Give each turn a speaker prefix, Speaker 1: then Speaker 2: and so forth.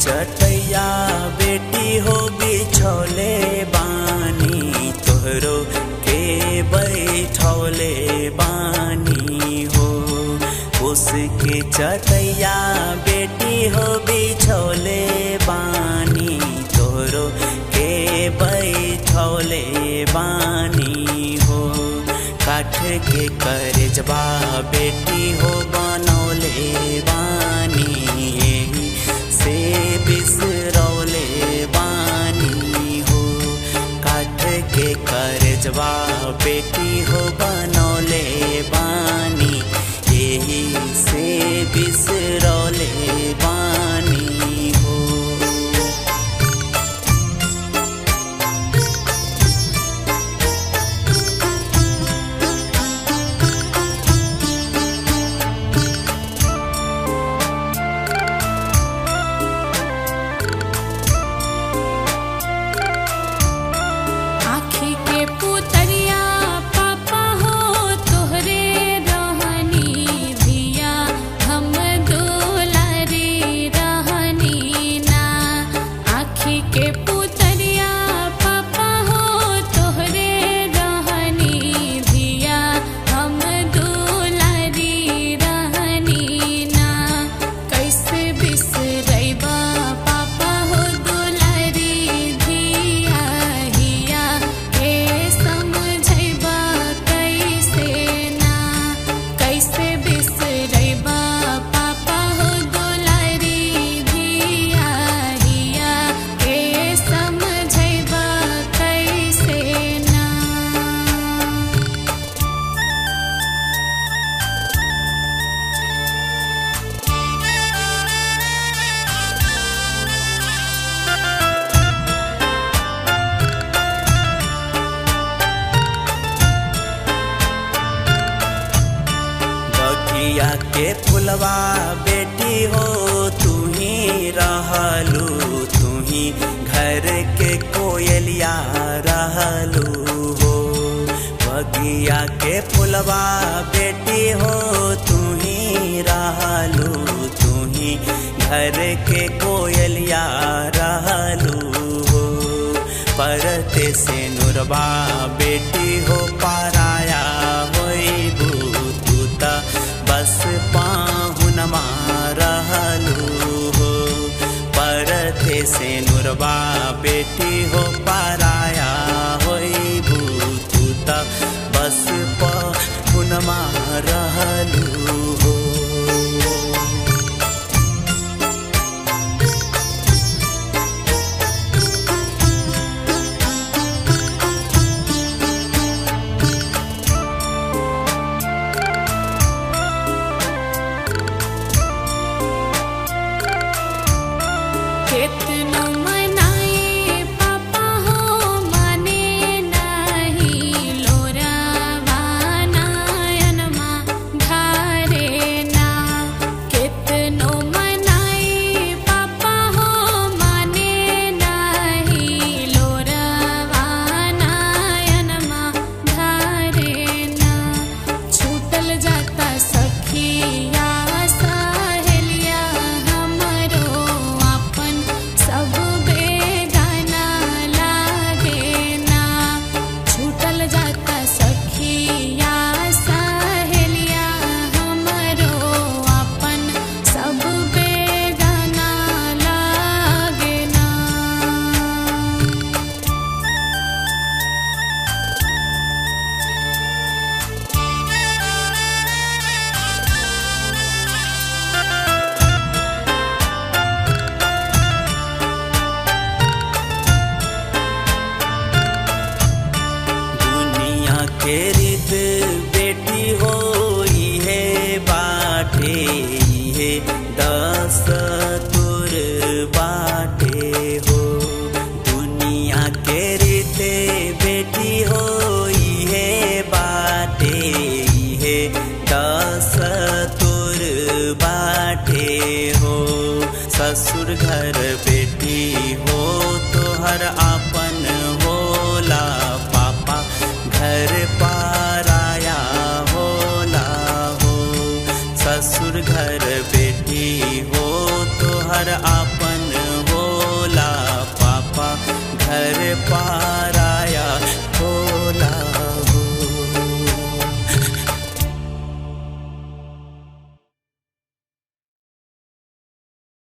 Speaker 1: चटैया बेटी हो बिछौले बानी, तोहरो के बैठौले बानी हो। उसके चटैया बेटी हो बिछौले बानी, तोहरो के बैठौले बानी हो। काठ के करजबा बेटी हो बनौले बानी, एही से बिसरौले बानी हो। काठ के करजबा बेटी हो बनौले बानी, एही से बिसरौले बानी हो।
Speaker 2: आँखी के पुतरिया पापा हो तोहरे रहनी, धिया हम दुलारी रहनी ना। आँखी के पुतरिया पापा हो तोहरे रहनी, धिया हम दुलारी रहनी ना। कैसे बिसरैबा पापा हो दुलारी धिया, हिया के समझैबा कैसे ना। कैसे बिसरैबा पापा हो दुलारी धिया, हिया के समझैबा कैसे ना।
Speaker 1: बगिया के फुलवा बेटी हो तू ही रहलू, तू ही घर के कोयलिया रहलू हो। बगिया के फुलवा बेटी हो तू ही रहलू, तू ही घर के कोयलिया रहलू हो। परते से नुरबा बेटी हो पाराया होइबू, तू त बस पाहुनमा रहलू हो। परते से नुरबा बेटी हो पाराया होइबू, तू त बस पाहुनमा रहलू हो।
Speaker 2: केतनो मनाए पापा हो माने नाही, लोरावा नयनमा धारे ना। केतनो मनाए पापा हो माने नाही, लोरावा नयनमा धारे ना। छूटल जाता सखिया सहेलिया हमरो, आपन सब बेगाना लागे ना। छूटल जाता सखिया सहेलिया हमरो, आपन सब बेगाना लागे ना।
Speaker 1: दुनिया के रीत बेटी हो इहे बाटे, इहे दस तुर बाटे हो। दुनिया के रीत बेटी हो इहे बाटे, इहे दस तुर बाटे हो। ससुर घर बेटी हो तोहर आपन होला, पापा घर पाराया होला हो। ससुर घर बेटी हो तोहर